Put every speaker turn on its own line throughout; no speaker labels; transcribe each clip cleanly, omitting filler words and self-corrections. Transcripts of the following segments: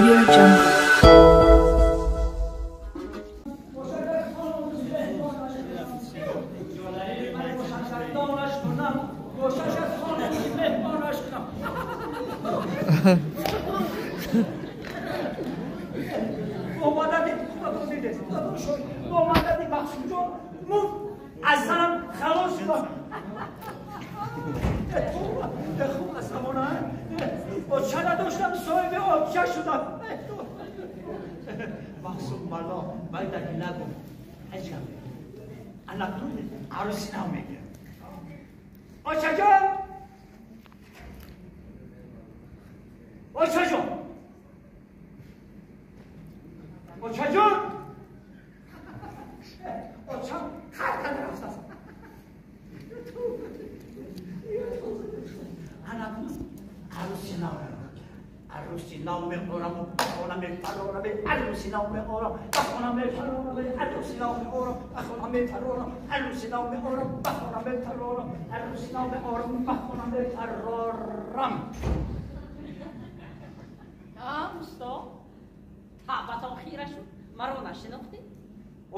Audio Jungle.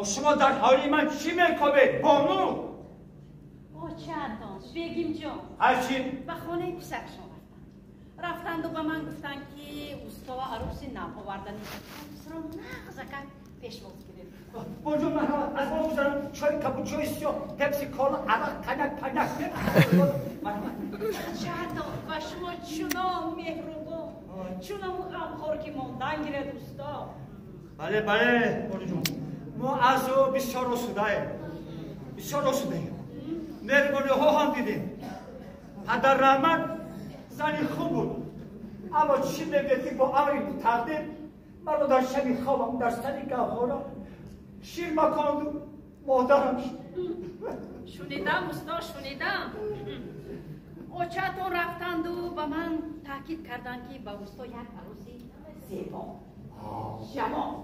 شما در حالی من چی میکوبید بانو؟
آچه‌تان بگیم جان
هرچی؟
به خانه پسرشان رفتند و به من گفتند که اوستا و عروسی نو آوردن عروس را نغزکک پیشواز گرفت.
بانجو من از ما بگذارم چای کبود چای سیاه پپسی کالا عرق کنک پنک.
آچه‌تان و شما چنان مهربان چنان غمخوار که ماندن گیرد اوستا.
بله بله بانو جون ما از او بسیار آسوده‌ایم، بسیار آسوده‌ایم. مهربانی‌ها هم دیدیم. پدر رحمت زنی خوب بود، اما چی میگه که با امر تقدیر مرا در شبی خوابم در سر گهواره شیر مکاند و مادرم شد.
شنیدم استا شنیدم. اوچه‌تون رفتند و به من تاکید کردند که با استا یک عروسی زیبا جوان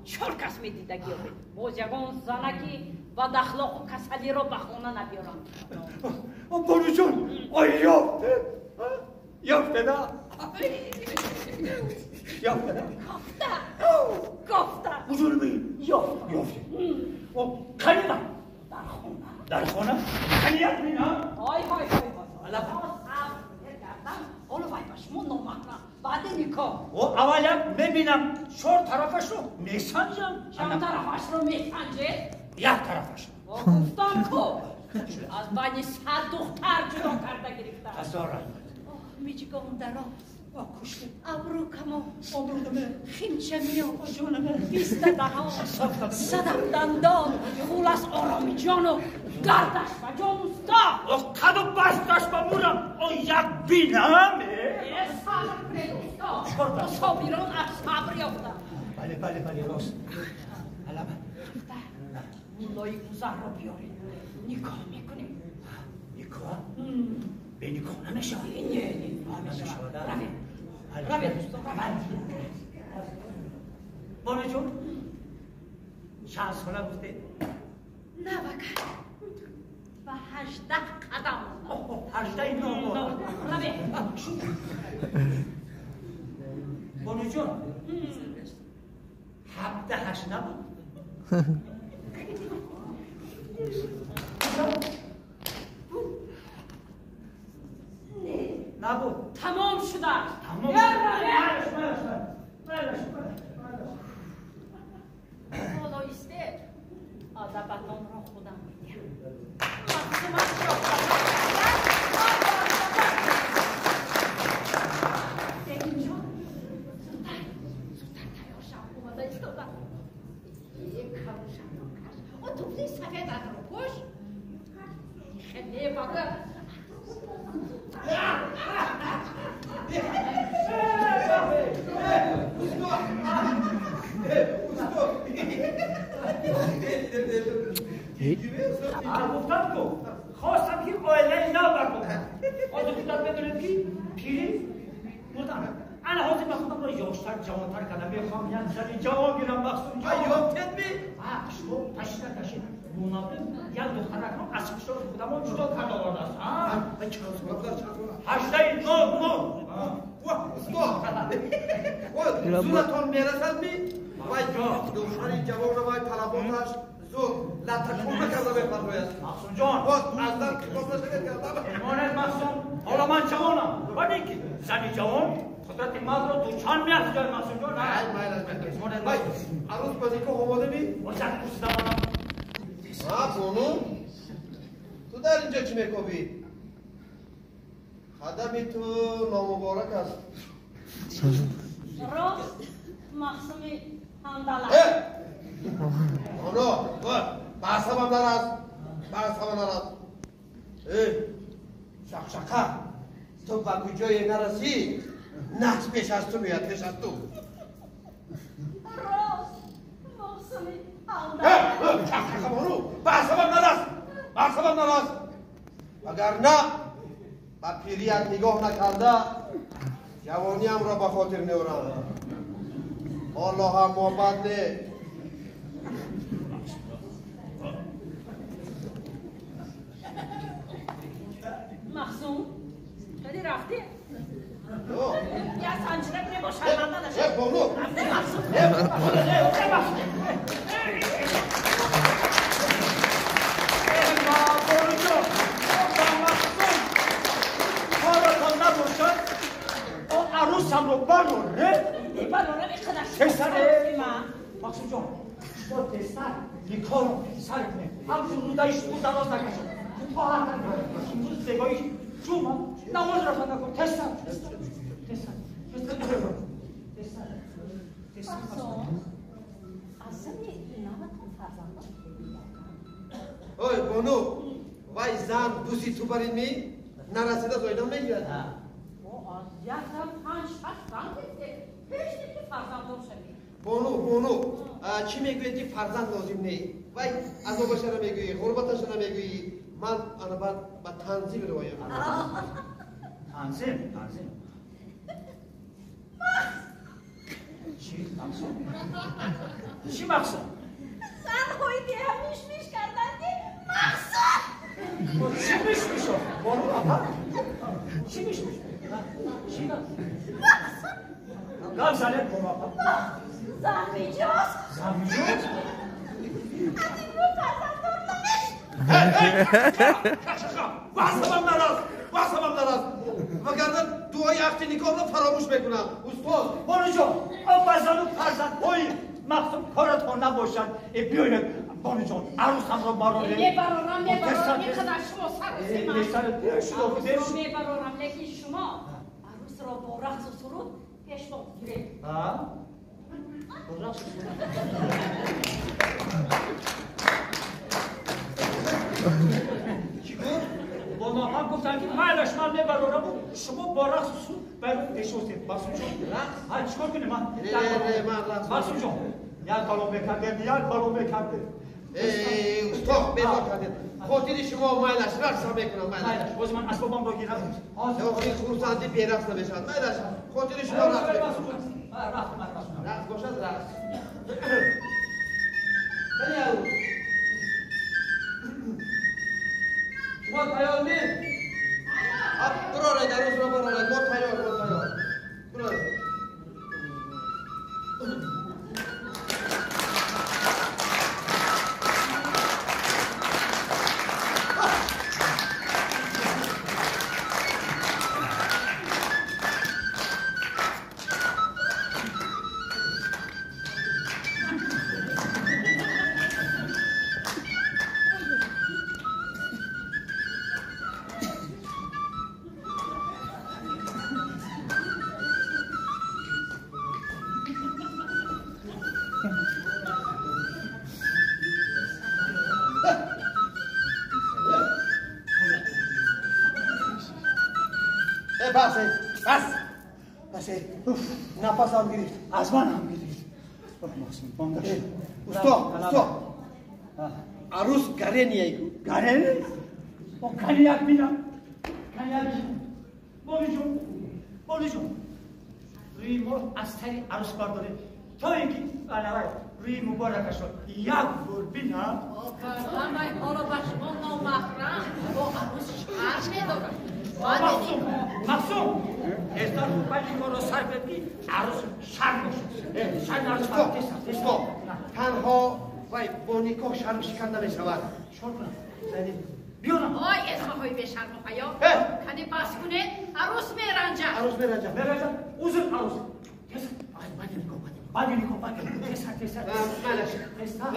چهار کس میدیدگی یابید باز یگان زنکی بداخلاق و کسلی را به خانه نبیارم.
بانو جان آیا یافته؟ یافته نه؟ یافته نه؟
گفته گفته
بزرگ بگید یافته یافته قنیمم
در خانه
در خانه قنیت بینم
های های های های حالا وای به شما نامحرم بعد نکاح
و اول میبینم چهار طرفش رو میسنجم.
چند طرفش رو میسنجه؟
یک طرفش.
گفتم کو از بین 100 دختر جدا کرده گرفتم.
هزار رحمت.
آه میجگام دراز
آه کشته
ابرو کمان
آبرو
خیمچه میان
جانمه
20 دهان صدف دندان خلاص آرامی جانو گردش و جان استا
آه قد و بستش بمورم آه یک بینم.
صبر کنید استا صابران از صبر یافتن.
بله بله بله راست.
مولای گذر رو بیارید نکاح میکنیم.
نکاح؟ به نکاح نمیشه.
نه نمیشه. روید روید دوستان روید.
بانو جون چند ساله گفته؟
90 و 18 قدم.
18 نامه.
روید.
بانو جون 7 8 نبود؟ نبود.
تمام شده.
تمام شده.
حالا ایسته ادبتان را خودم میدیم. بگیم جان زودتر زودتر تیار شم اومده ایستادم. یک کاروشم کش او توفلی سفید رو پوش خیلی باقه.
گفتم کو خواستم که آیله نو برکنم. حاضر خودت بدونید که پیری بودم. انا حاضر به خودم را یاشتر جوانتر کردم. میخوام یک زنی جوان گیرم مخصوص جوان.
یافتت می؟
شما تشید تشید منافق یک دخترک رو از کشور خودمان جدا کرده آورده است. 8 9 9.
واه استاد.
Зуратон мерасад ми? Вай душмани ҷавонро вай талаботаш зуд латакун накарда мепартояд.
Махсумҷон!
Аз дар китоб нашагад карда.
Имонет Махсум, ҳоло ман ҷавонам. Вале ки зани ҷавон қудрати мардро дучанд меафзояд Махсумҷон.
Вай, арӯс ба никоҳ омода ми?
Бошад пурсидам онам.
Ҳа, бону? Ту дар инҷо чӣ мекобӣ? Қадами ту номуборак аст.
Рост, Махсуми ҳамдала.
Бону, ба асабам нарас, ба асабам нарас. Шақшақа, ту ба куҷое нарасӣ, нақс пеш аз ту меяд, пеш аз ту.
Рост, Махсуми ҳамдала.
Шақшақа бону, ба асабам нарас, ба асабам нарас. Вагарна ба пирият нигоҳ накарда ҷавониамро ба хотир меорам. Ҳоло ҳам мобад не.
Махсум, кади рафтӣ? Я санҷира бирем, бо шарманда нашавем.
Бону!
Рафтӣ, Махсум?
Коротон набошад, о арӯсамро бароре.
Барорам иқадар
Тезтар, Махсумҷон, шумо тезтар никоҳро сар кунед. Ҳамчун рудаи шумо дароз накашад. Кӯтоҳ ҳаракат кунед. Имрӯз зебои ҷума намоз рафта накун. Тезтар, тезтар, тезтар, тезтар, тезтар.
Махсум, аз зани наватон фарзандон?
Ой, бону, вай зан буси ту барин ми? Нарасида зоидам мегирад.
Аз якам панҷ шаш зан гирифте. Пеш ки фарзанддор шавӣ.
Бону, бону, чӣ мегӯед ки фарзанд лозим не? Вай азобашара мегӯӣ, ғурбаташара мегӯӣ. Ман ана баъд ба танзим ривоя мекунам.
Танзим, танзим. Чӣ Махсум? Чӣ Махсум?
Занҳои деҳа мишмиш карданд ки Махсум!
Чӣ мишмиш? Бону апа? Чӣ мишмиш? Чӣ?
Махсум!
Гап занед бону апа.
Зан меҷоз.
Зан меҷоз?
Аз ин рӯ фарзанддор намешавад.
Шақшақа, ба асабам нарас, ба асабам нарас. Вагарна дуои ақди никоҳро фаромӯш мекунам. Устод!
Бонуҷон, о ба зану фарзандҳои Махсум коратон набошад. Биёед, бонуҷон, арӯсамро бароред.
Мебарорам, мебарорам, иқадар шумо саросема.
Арӯсро
мебарорам, лекин шумо арӯсро бо рақсу суруд пешвоз гиред.
Бо рақсу суруд?
Чӣ гуфт?
Бону апа гуфтанд ки майлаш ман мебарораму шумо бо рақсу суруд байрон пешвоз гиред. Махсумҷон,
Рақс?
чӣ кор кунем?
Не, ман рақс.
Махсумҷон, як бало мекардем, як бало мекардем.
Устод, бедор кардед. Хотири шумо майлаш, рақс ҳам мекунам, майлаш.
Боз ман асбобамро гирам.
Охири хурсандӣ берақс намешавад. Майлаш, хотири шумо рақс мекунам.
Рафтам, рафтам.
Рақс бошад, рақс. Қани арӯс? Шумо тайёр ми? Бироред, арӯсро бароред. Мо тайёр, мо тайёр. Бироред. Бас, бас. Бас. Нафасам гирифт.
Аз ман ҳам гирифт.
Устод, устод. Арӯс гарения ку.
Гарени? О коньяк бинам. Коньяк. Бонуҷон, бонуҷон. Рӯи мо аз тари арӯс бардоред. То ин ки анавай рӯи муборакашро як бор бинам.
Ҳамаи ҳоло ба шумо номаҳрам бо арӯс шарм медорад.
Махсум, Махсум, тезтар байни корро сар кунед, ки арӯс шарм бошад. Шарм арӯс.
Стоп, танҳо вай бо никоҳ шарм шикан намешавад.
Чор кунам? Биёрам.
Ой, эсмаҳои бешарму ҳаё, кани бас кунед, арӯс меранҷад.
Арӯс меранҷад.
Меранҷад. Узр, арӯс. Баъди никоҳ, баъди никоҳ, баъди тезтар, тезтар. Тезтар.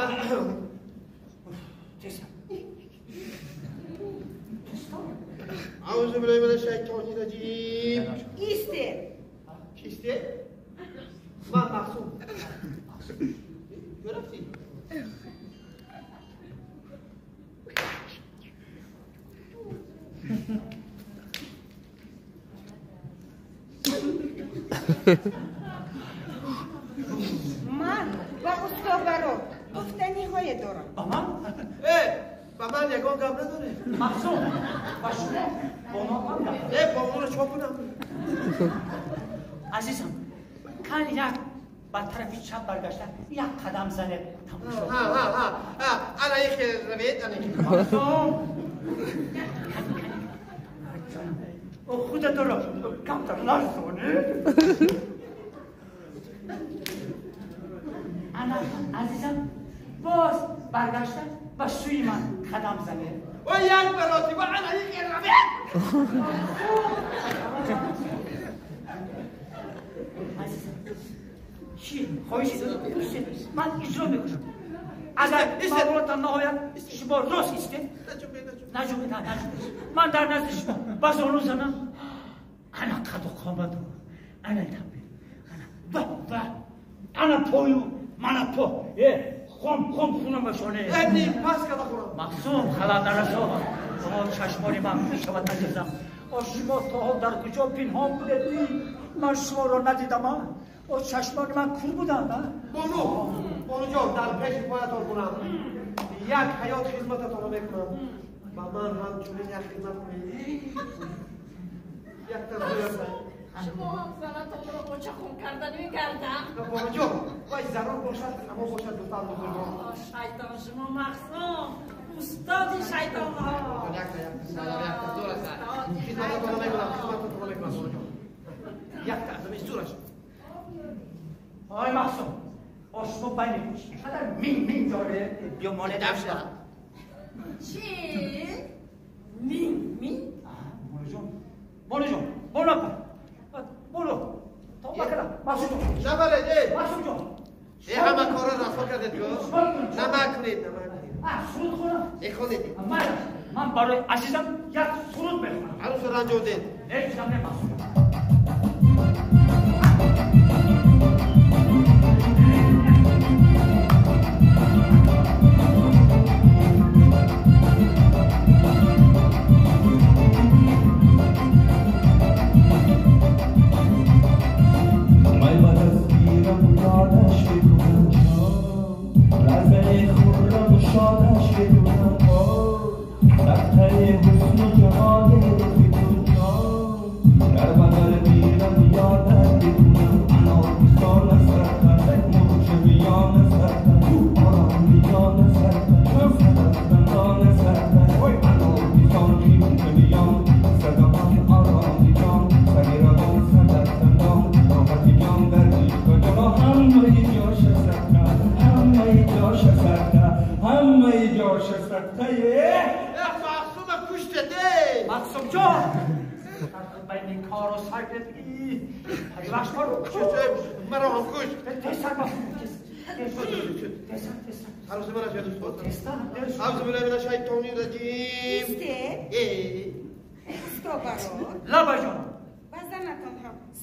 Тезтар.
أعوذ بالله من الشیطان الرجیم.
کیسته؟
کیسته؟ من مخصوم. گرفتی؟
من با усто баро гуфтаниҳое дорам.
Ба ман?
Ба ман ягон гап надоре.
Махсум, ба шумо бо ман гап.
Бо онро чо кунам?
Азизам, кан як ба тарафи чап баргашта як қадам занед, тамошо.
Ана ихе равед, ана ихе.
Махсум, худатонро камтар нарзонед. Ана, азизам, боз баргашта ба сӯи ман қадам занед.
О, як маротиба ана ихе равед.
Азизам, чӣ хоҳиши доред? Ман иҷро мекунам. Агар маълумотам наояд, шумо рост истед. Наҷумед, наҷумед. Ман дар назди шумо ба зону занам. Ана қаду қомаду, ана таби, ана ва ва, ана пою, мана по. Хом хом хунамашоне.
Ним пас када хӯрам.
Махсум, халал нарасон. О, чашмони ман мешавад, азизам. О, шумо то ҳол дар куҷо пинҳон будед? Ман шуморо надидам, а? О, чашмони ман кур буданд, а?
Бону, бонуҷон, дар пеши поятон кунам. Як ҳаёт хизмататонро мекунам. Ба ман ҳам чунин як хизмат кунед. Як тазоя.
Шумо ҳам занатонро очахун карда мегардам.
Бонуҷон, вай зарур бошад, ҳамо бошад, духтар бузургон.
Шайтон шумо, Махсум, устоди шайтонҳо.
Якта, якта, якта, зур аст. Хизмататонро мекунам, хизмататонро мекунам, бонуҷон. Якта, азами зураш.
Ой, Махсум, о, шумо байни чақадар мин мин доред? Биё моле
дафша.
Чӣ? Мин мин?
Бонуҷон, бонуҷон, бону апа. Бону, тавба кардам. Махсум ҷон.
Набаред, э!
Махсум ҷон.
Э, ҳама корро расво кардед, ку? Намак кунед, намак кунед.
Суруд хонам?
Э, хонед.
Ман барои азизам як суруд мехонам.
Арӯсро ранҷодед.
Не, чизам не, Махсум.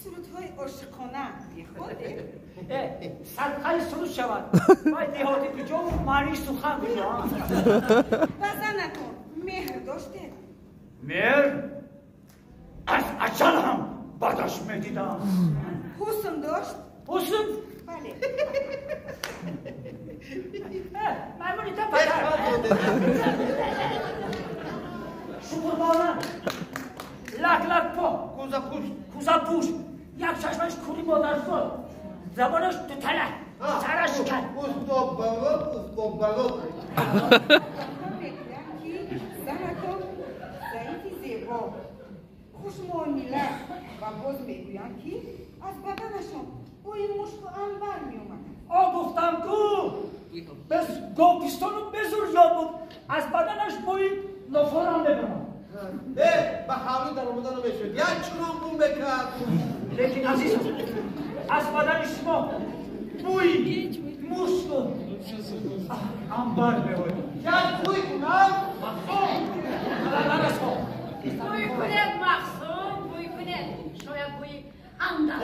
Сурудҳои ошиқона мехондед?
Садқаи суруд шавад. Вай деҳоти куҷову маънии сухан куҷо?
Ба занатон меҳр доштед?
Меҳр? Аз аҷал ҳам бадаш медидам.
Ҳусн дошт?
Ҳусн?
Бале.
Маймуни та падар. Шукрбона. Лак лак по.
Кӯзапӯш.
Кӯзапӯш. Як чашмаш кури модарзод, забонаш дутала, сараш кал.
Устод балот, устод балот.
Мегӯям, ки занатон заифи зебо, Хушмуомила ва боз мегӯянд, ки аз баданашон бӯи мушку анбар меомад.
О, гуфтам ку, без говпистону безур ёд буд, аз баданаш бӯи нофорам мебаромад.
Ба ҳавлӣ даромада намешуд, як чунон бӯ мекард.
Лекин азизам, аз бадани шумо бӯи мушку анбар меояд.
Як бӯй кунам?
Махсум, нарасон.
Бӯй кунед, Махсум, бӯй кунед. Шояд бӯи андар.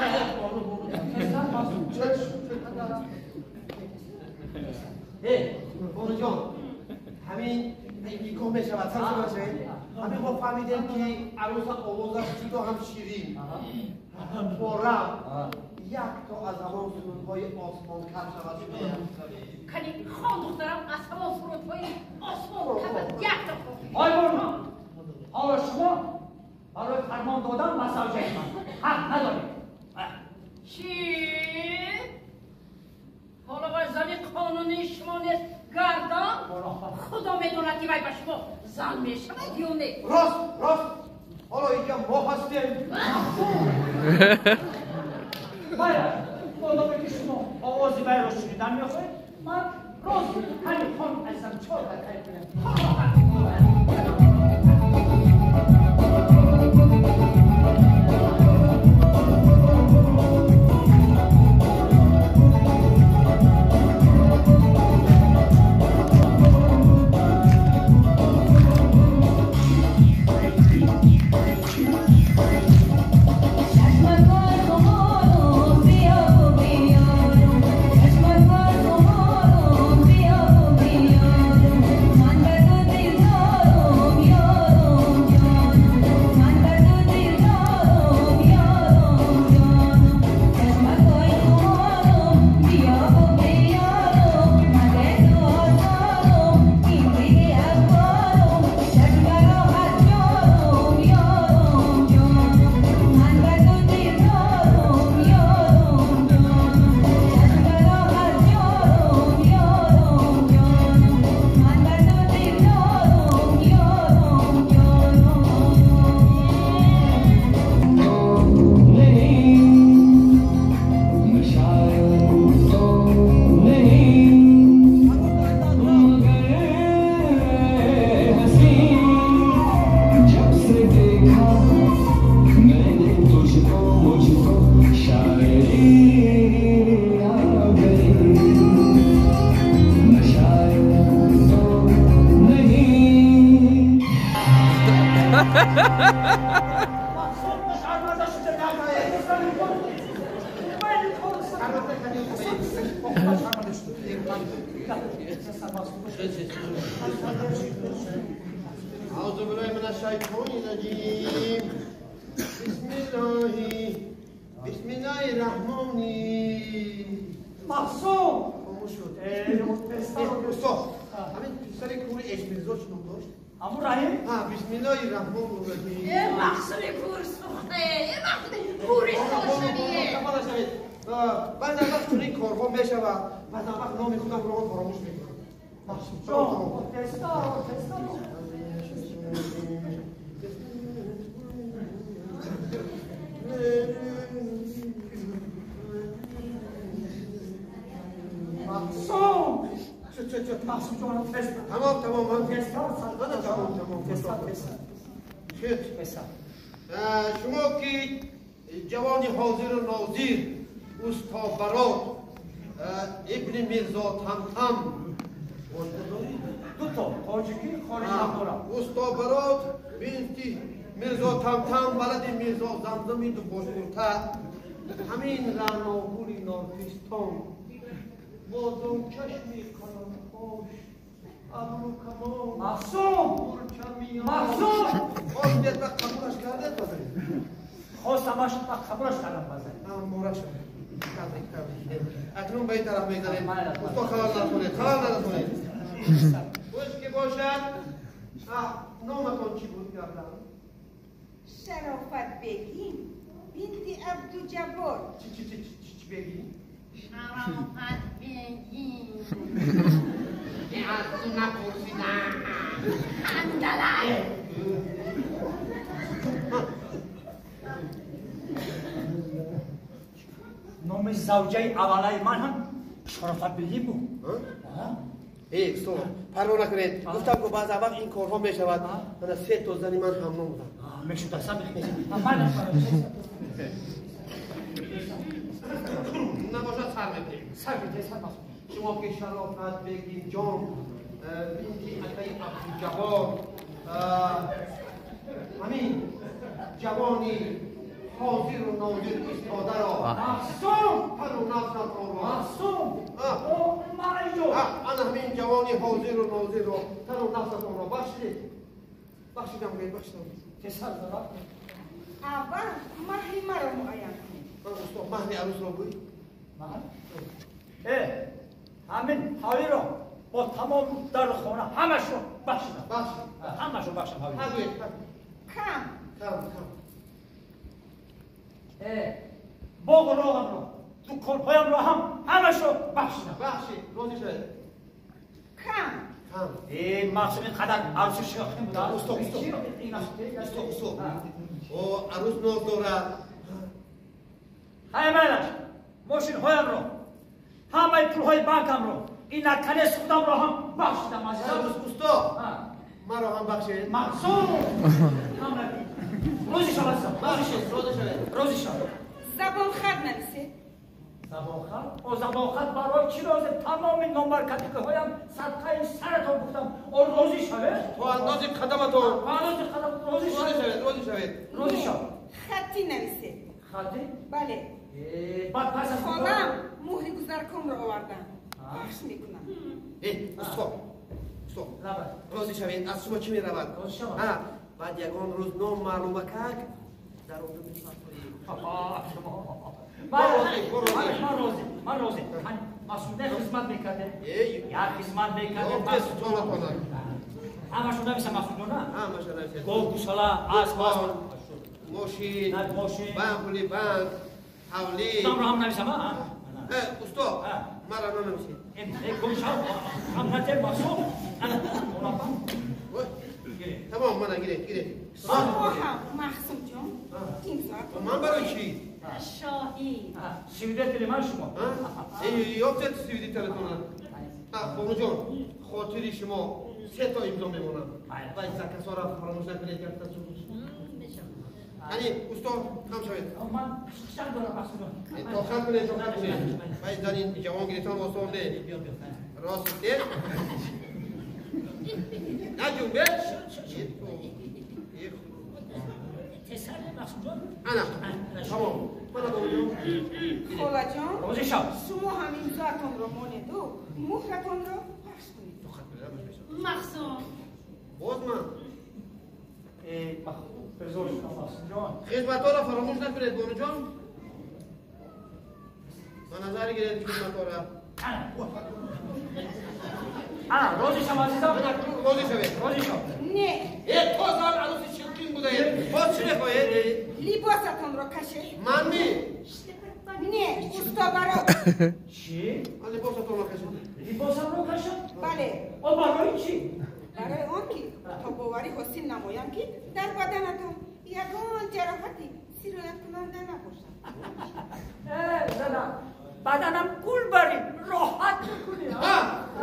Бонуҷон, ҳамин никоҳ мешавад, сар шавад. Ҳамин мо фаҳмидем, ки арӯса овозаш ҷудо ҳам ширин, порам, як то аз ҳамон сурудҳои осмон кар шавад.
Кани хон, духтарам, аз ҳамон сурудҳои осмон кардад як то хон.
Ой бону, ҳоло шумо барои фармон додан ба завҷаи ман ҳақ надоред.
Чӣ? Ҳоло вай зани қонунии шумо нест, гардан? Худо медонад, ки вай ба шумо зан мешавад ё не.
Рост, рост. Ҳоло инҷа мо ҳастем.
Майра, модоме ки шумо овози вайро шунидан мехоҳед, ман рост ҳамин хон азизам чор дақиқа кунем.
أعوذ بالله من الشيطان الرجيم. بسم الله بسم الله الرحمن.
مخصوم
خاموش شد. استاد، همین پسر کور اشمیرزا چی نام داشت؟
همون رحیم؟
ها، بسم الله الرحمن الرحیم.
ای مخصوم کور سوخته، ای مخصوم کوری سوخته.
بعض وقت چنین کارها میشود، بعض وقت نام خودم رو فراموش میکنم.
مخصوم جان، تستا تستا. مخصوم مخصوم جان، تستا.
تمام تمام من
تستا
تمام تمام
تستا تستا.
شد
تستا.
شما که جوانی حاضر و ناظر، استاد برات ابن میرزا تمتم
دو تا تاجیکی خارج هم دارم.
استاد برات بینتی میرزا تمتم ولد میرزا زمزمی دو باشکورتا، همین رعناگوری نارکستان بازم چشمی کلانخاش ابرو کمان.
مخصوم مخصوم
باز بیاد وقت قبولش کرده بزنید.
خواستمش وقت قبولش کردم بزنید.
مورا شد. تبریک تبریک. اکنون به این طرف میگذریم. استاد خلال نرسونید، خلال نرسونید. خوش که باشد. نامتان چی بود کردم؟
شرافت بگیم بنت عبدالجبار.
چی چی چی چی چی بگیم؟
شرافت بگیم.
از تو نپرسیدم.
اندلک.
Номи завҷаи аввалаи ман ҳам Шарофат Бегим буд.
Э, устод, парво накунед. Гуфтам ки баъзе вақт ин корҳо мешавад. Мана се то зани ман ҳамном буданд.
Мешуд, аса
набошад сар мекунем.
Сар бите, сар масъул.
Шумо ки Шарофат Бегим ҷон, бинти акаи Абдуҷаббор, ҳамин ҷавони ҳозиру нодир истодаро
Маҳсум!
Тану нафсатонро
Маҳсум! О, маҷо!
Ана ҳамин ҷавони ҳозиру нозирро тану нафсатонро бахшидед. Бахшидам, гӯед, бахшидам.
Тесар дорад?
Аввал маҳри маро муайян кунед.
Устод, маҳри арӯсро гӯй.
Маҳр? Э, ҳамин ҳавиро бо тамом дару хона ҳамашро бахшидам.
Бахшид.
Ҳамашро бахшидам ҳавиро.
Ҳа, гӯед.
Кам.
Кам, кам.
Э, боғу роғамро, дуконҳоямро ҳам ҳамашро бахшидам.
Бахшид, розӣ шавед.
Кам.
Кам.
Э, Мақсум ин қадар арӯси шӯхӣ буда.
Устод, устод. Устод, устод. О, арӯс ноз дорад.
Ҳай, майлаш, мошинҳоямро, ҳамаи пулҳои банкамро, ин наканес худамро ҳам бахшидам, азизам.
Устод, маро ҳам бахшед.
Мақсум! Розӣ шав, азизам.
Бахшед, розӣ шавед.
Розӣ шав.
Забонхат нависед.
Забонхат? О, забонхат барои чӣ лозим? Тамоми номбаркатикаҳоям садқаи саратон гуфтам. О, розӣ шавед?
То андози қадаматон.
То андози қадам розӣ шавед.
Розӣ шавед, розӣ шавед.
Розӣ шав.
Хаттӣ нависед.
Хаттӣ?
Бале.
Баъд пас аз
холам муҳри гузарконро овардам. Пахш мекунам.
Э, устод, устод. Розӣ шавед, аз шумо чӣ меравад?
Розӣ шавам.
Баъд ягон рӯз ном маълумакак дар он мепартоед.
Ман розӣ, ман розӣ. Масъуде хизмат мекардем. Як хизмат мекардем. Ҳамашо нависа Масъудҷон,
Ҳамашо нависа.
Гов, гусала, асп,
мошин,
мошин,
банк, пули банк, ҳавлӣ.
Худамро ҳам нависам, а?
Э, устод, маро нанависед.
Э, гум шав, ҳам натер Масъуд. Ана, онапам.
Тамом, мана гиред, гиред.
Шумо ҳам, Маҳсумҷон, имзоатон.
Ман барои чӣ?
Шоҳӣ.
Свидетели ман шумо.
Ёфтед свидетелатона. Бонуҷон, хотири шумо се то имзо мемонам. Ва закасора фаромӯш накунед, якта суд. Яъне, устод, хам шавед.
Ман шак дорам, Маҳсумҷон.
Тоқат кунед, тоқат кунед. Вай зани ҷавон гирифтан осон не. Рост гуфтед? Наҷунбед? Ана, тамом. Мана бонуҷон.
Холаҷон,
розӣ шав.
Шумо ҳам имзоатонро монеду муҳратонро пахш кунед.
Махсум.
Боз ман.
Э, безор шудам, Маҳсумҷон.
Хизматҳоро фаромӯш накунед, бонуҷон. Ба назар гиред хизматҳоро.
Ана, розӣ шав, азизам.
Розӣ шавед.
Розӣ шав.
Не.
Э, то зан арӯси ширкин будаед. Боз чӣ мехоҳед?
Либосатонро кашед.
Ман ми?
Не, усто баро.
Чӣ?
Ман либосатонро кашед.
Либосамро кашам?
Бале.
О, барои чӣ?
Барои он ки то боварӣ ҳосил намоям, ки дар баданатон ягон ҷароҳати сирояткунанда набошад.
Э, зана, баданам гул бари, роҳат мекунӣ.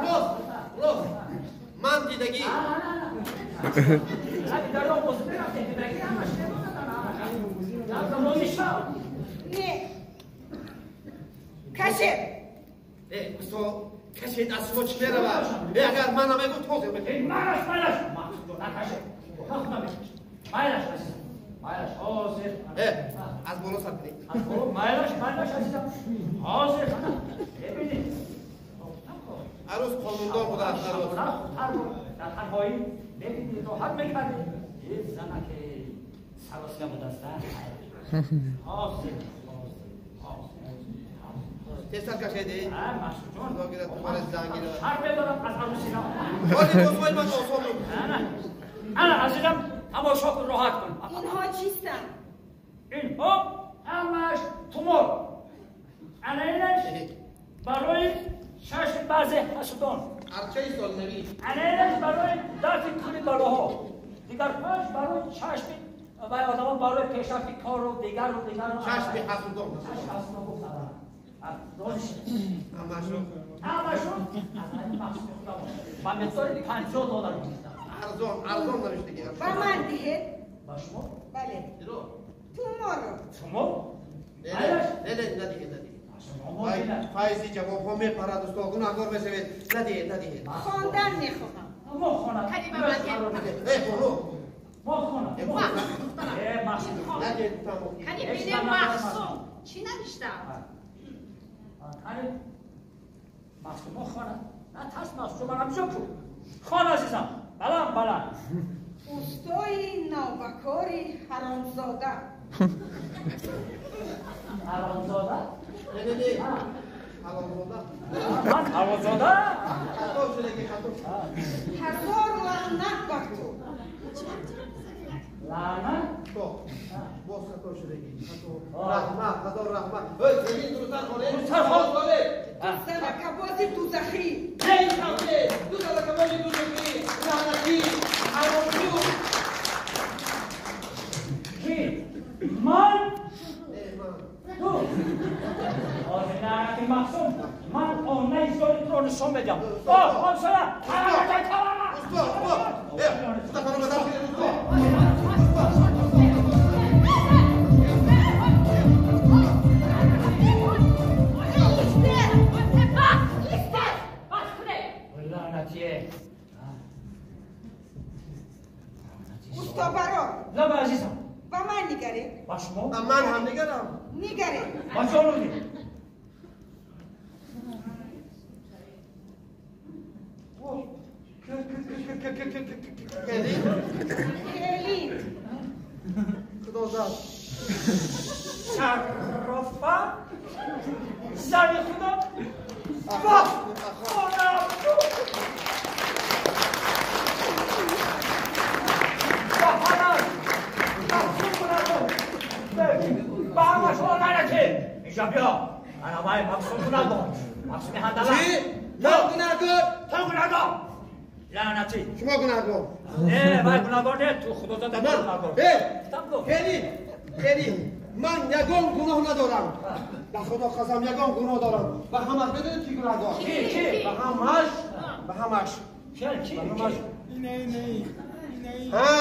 Рост, рост. Ман дидагӣ.
Не. Кашед.
Э, устод, кашед, аз шумо чӣ меравад? Э, агар ман намегӯ, ҳозир мекунам.
Майлаш, майлаш. Накашед. Майлаш, азизам. Майлаш, ҳозир.
Э, аз боло сар кунед.
Аз боло, майлаш, майлаш, азизам. Ҳозир. Бибинед.
Арӯс қонундор будааст, арӯс.
Дар танҳоӣ бибинед, роҳат мекардед. Э, занаке саросима будааст. Ҳозир, ҳозир, ҳозир.
Тезтар кашед, э.
Маҳсумҷон.
Худо гирад, тубара занг гирад.
Шарм медорам аз арӯсиам.
Боз либосҳои ман осон буд.
Ана, азизам, тамошо кун, роҳат кун.
Инҳо чистанд?
Инҳо ҳамаш тумор. Ана инаш барои чашми баъзе ҳасудон.
Арчаи солнавӣ.
Ана инаш барои дафъи кули балоҳо. Дигарҳояш барои чашми вай одамон, барои пешрафти кору дигару дигару.
Чашми ҳасудон.
Чашми ҳасудон гуфтам.
Ҳамашон.
Ҳамашон аз ҳамин махсуми худамон. Ба миқдори $50 гирифтам.
Арзон, арзон навиштагӣ.
Ба ман диҳед.
Ба шумо?
Бале. Туморо.
Тумо?
Не, не, не, надиҳед, надиҳед. Файзи ҷавобҳо мепарад, усто, гунаҳгор мешавед. Надиҳед, надиҳед.
Хондан мехоҳам.
Мо хонам.
Э, бону.
Мо хонам. Э, махсум.
Надиҳед, тамом.
Кани бинем махсум. Чӣ навиштам?
Кани махсум мо хонам. На тарс махсум, манам бисёр ку. Хон азизам. Баланд, баланд.
Устои навбакори ҳаромзода.
Ҳаромзода?
Не, не, не. Ҳалолзода.
Ман ҳалолзода?
Хато шудаги, хато.
Ҳазор лаънат бар ту.
Лаънат?
Стоп. Боз хато шудаги. Хато. Раҳмат, ҳазор раҳмат. Ой, келин дурусттар хонед.
Дурусттар хон.
Залакабози дузахӣ.
Эй, кафе! Ду залакабози дузахӣ. Лаънатӣ. Ҳаромзӯ.
Ки? Ман?
Не, ман.
Ту? Ҳозир лаънати махсум. Ман онаи зори туро нишон медиҳам. О, ҳамсоя!
Усто, усто! Э, усто, фаромадан кунед, усто!
Лаънатие.
Усто барор.
Лаба азизам.
Ба ман нигаред.
Ба шумо?
Ба ман ҳам нигарам.
Нигаред.
Ба ҷону дил.
Келин?
Келин.
Худо зад.
Шарофа? Зани худо? Вах! Хонам! Ба ҳамаш! Махсум гунаҳгор! Ба ҳамаш лаънатӣ! Инҷа биё! Ана вай махсум гунаҳгор! Махсуми ҳандала!
Чӣ? Ман гунаҳгор?
Ту гунаҳгор! Лаънатӣ!
Шумо гунаҳгор!
Не, вай гунаҳгор не, ту худозада гунаҳгор.
Э, келин, келин, ман ягон гуноҳ надорам. Ба худо қасам ягон гуноҳ дорам. Ба ҳамаш медонед ки гунаҳгор?
Ки, ки?
Ба ҳамаш, ба ҳамаш.
Ки, ки?
Ба ҳамаш. Ҳа,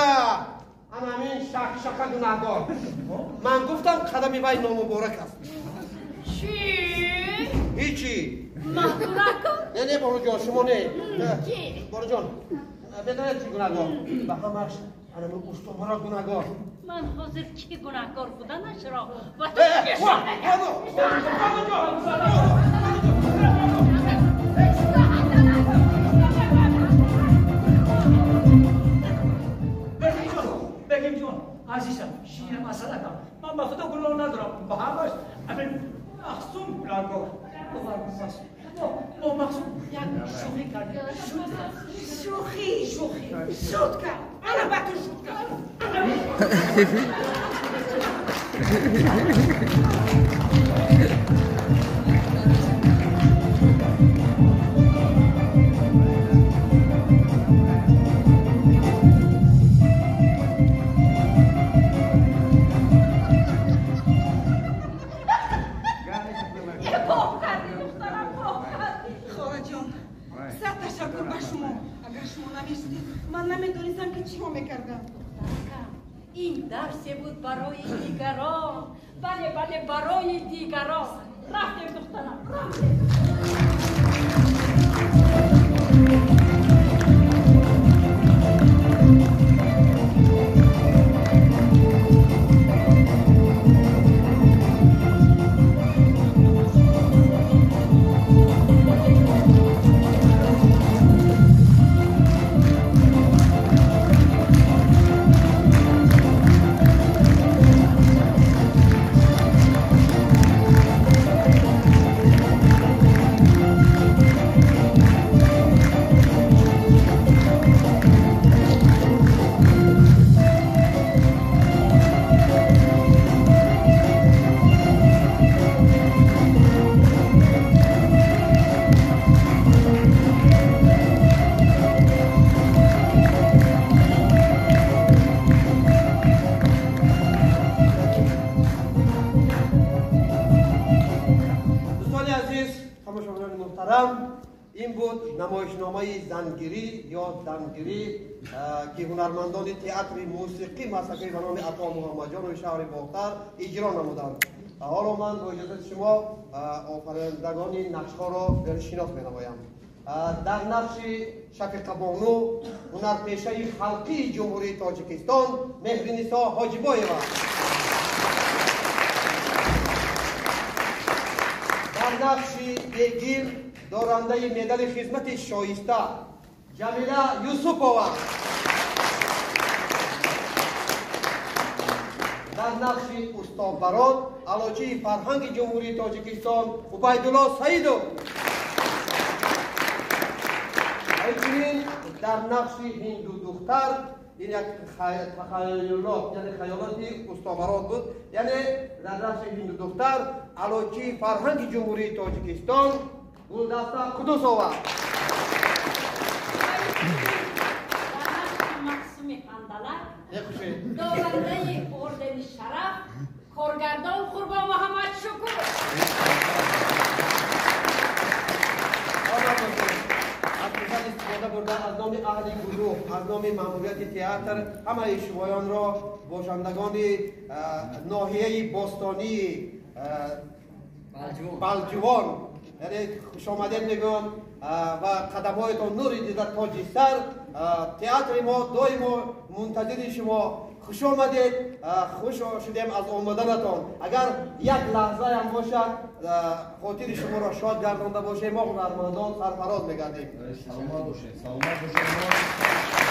ана ҳамин шақшақа гунаҳгор. Ман гуфтам қадами вай номуборак аст.
Чӣ?
Ҳичи.
Ман гунаҳгор?
Не, не, Боруҷон, шумо не.
Ки?
Боруҷон, медонед чӣ гунаҳгор? Ба ҳамаш ана ҳамин устобаро гунаҳгор.
Ман ҳозир ки гунаҳгор буданашро ба ту
Э,
нишон медиҳам.
Бегим ҷон, азизам, ширина масъалакам. Ман ба худо гуноҳ надорам. Ба ҳамаш ҳамин махсум гунаҳгор. Мо махсум як шӯхӣ кардем.
Шӯхӣ.
Шӯхӣ.
Шуд кард. Ана ба ту шуд кард.
Пох кардӣ, духтарам, пох кардӣ.
Холаҷон, сад ташаккур ба шумо. Агар шумо намешудед, ман намедонистам ки чиҳо мекардам.
Духтаракам, ин дарсе буд барои дигарон. Бале, бале, барои дигарон. Рафтем, духтарам, рафтем.
Дӯстони азиз, тамошобинони муҳтарам, ин буд намоишномаи зангирӣ ё дангирӣ, ки ҳунармандони театри мусиқӣ масакӣ ба номи Ато Муҳаммадҷонови шаҳри Бохтар иҷро намуданд. Ҳоло ман бо иҷозати шумо офарандагони нақшҳоро шинос менамоям. Дар нақши Шафиқабону ҳунарпешаи халқии Ҷумҳурии Тоҷикистон Меҳринисо Ҳоҷибоева, дар нақши Бегим дорандаи медали хизмати шоиста Ҷамила Юсупова, дар нақши Устобарот аълочии фарҳанги Ҷумҳурии Тоҷикистон Убайдулло Саидов, инчунин дар нақши ҳиндудухтар, ин як тахайюлот, яъне хаёлоти Устобарот буд, яъне дар нақши ҳиндудухтар аълочии фарҳанги Ҷумҳурии Тоҷикистон Гулдаста Қудусова,
дар нақши Мақсуми Ҳандалак дорандаи ордени шараф коргардон Қурбон Муҳаммад Шукур.
Аз фурсат истифода бурда, аз номи аҳли гурӯҳ, аз номи маъмурияти театр ҳамаи шумоёнро, бошандагони ноҳияи бостонии Балҷувон, яъне хушомадед мегӯям ва қадамҳоятон нури дида тоҷи сар. Театри мо доимо мунтазири шумо. Хуш омадед, хуш шудем аз омаданатон. Агар як лаҳзаам бошад хотири шуморо шод гардонда бошем, мо ҳунармандон сарфароз мегардем.
Саломат бошед, саломат бошед.